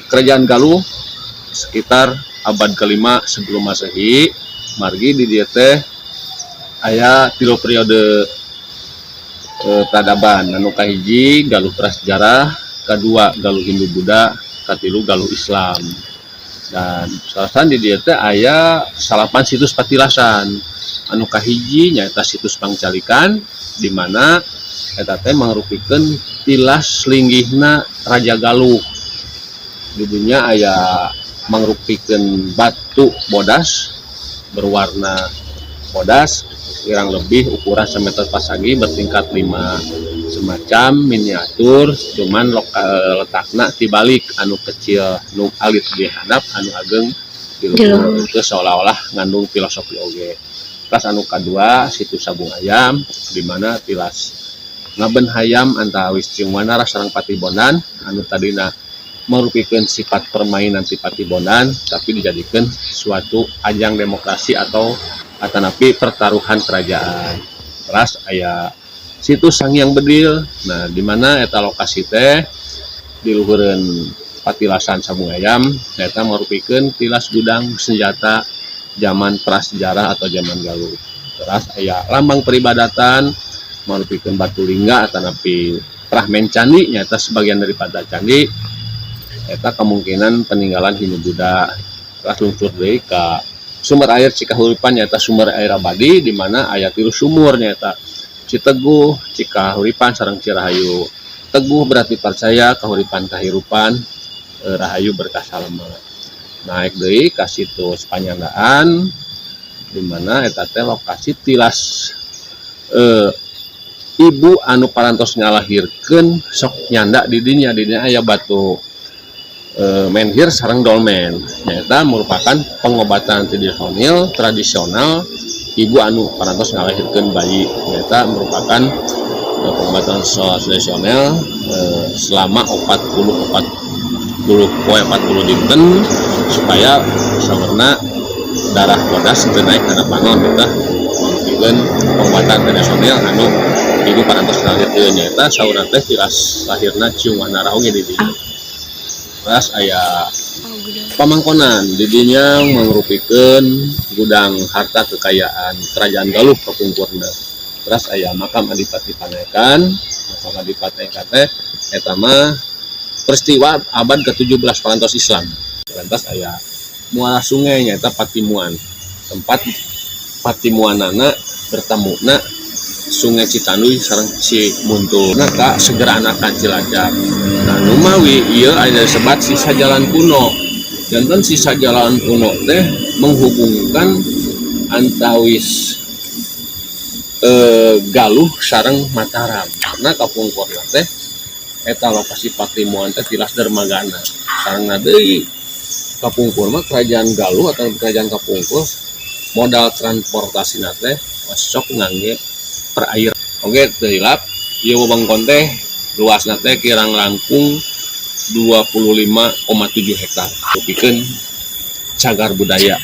Kerajaan Galuh sekitar abad kelima sebelum Masehi. Margi di dieu teh aya tilu periode peradaban, anu kahiji Galuh prasejarah, kedua Galuh Hindu Buddha, katilu Galuh Islam. Dan salah di dieu teh aya salapan situs patilasan. Anu kahiji nyaeta situs Pangcalikan, di mana eta teh mangrupikeun tilas linggihna Raja Galuh. Di dinya aya mangrupikeun batu bodas berwarna bodas, kurang lebih ukuran semeter pasagi bertingkat 5, semacam miniatur, cuman letakna dibalik, anu kecil nu alit di handap, anu ageng di Di luhur. luhur. Itu seolah-olah ngandung filosofi oge. Terus anu kadua situs Sabung Ayam, di mana tilas ngaben hayam antawis Ciung Wanara sareng Patih Bondan, anu tadina merupakan sifat permainan ti Patih Bondan, tapi dijadikan suatu ajang demokrasi atau atanapi pertaruhan kerajaan. Terus aya situs Sangiang Bedil. Nah, di mana eta lokasi teh di luhureun patilasan Sabung Ayam, eta merupakan tilas gudang senjata zaman prasejarah atau zaman Galuh. Terus aya lambang peribadatan merupakan batu lingga atanapi fragmen candi, nyata sebagian daripada candi eta kemungkinan peninggalan Hindu Buddha. Terus lungsur deui ka sumber air Cikahuripan, nyata sumber air abadi, di mana aya tilu sumur, nyata Citeguh, Cikahuripan sareng Cirahayu. Teguh berarti percaya, kahuripan kahirupan, rahayu berkah salema. Naik deui ka situs Panyandaan, di mana eta teh lokasi tilas ibu anu parantos ngalahirkeun sok nyanda di dinya. Di dinya aya batu menhir sareng dolmen, nyata merupakan pengobatan tradisional tradisional ibu anu parantos ngalahirkeun bayi, nyata merupakan pengobatan tradisional selama 40 40 poe 40 dinten supaya saurna darah bodas teu naik kana panon. Eta merupakan pengobatan tradisional anu ibu parantos ngalahirkeun, nyaeta saurna teh tilas lahirna Ciung Wanara oge di dinya. Terus aya Pamangkonan, di dinya mangrupikeun gudang harta kekayaan Kerajaan Galuh kapungkurna. Terus aya makam Adipati Panaikan. Makam Adipati Panaikan teh eta mah peristiwa abad ke-17 parantos Islam. Lantas aya muara sungai, nyaeta Patimuan, tempat Patimuanana bertemuna Sungai Citanduy sareng Cimuntu. Nah, ka Segara Anakan Cilacap. Nah, numawi ieu aya disebat sisa jalan kuno. Janten sisa jalan kuno teh menghubungkan antawis Galuh sareng Mataram, karena kapungkurna teh eta lokasi Patimuan teh tilas dermagana. Sareng deui kapungkur mah Kerajaan Galuh atau kerajaan kapungkur modal transportasi teh sok ngangge perairan. Oke, teu hilap ieu wewengkon teh luasna teh kirang langkung 25,7 hektar. Pikeun cagar budaya.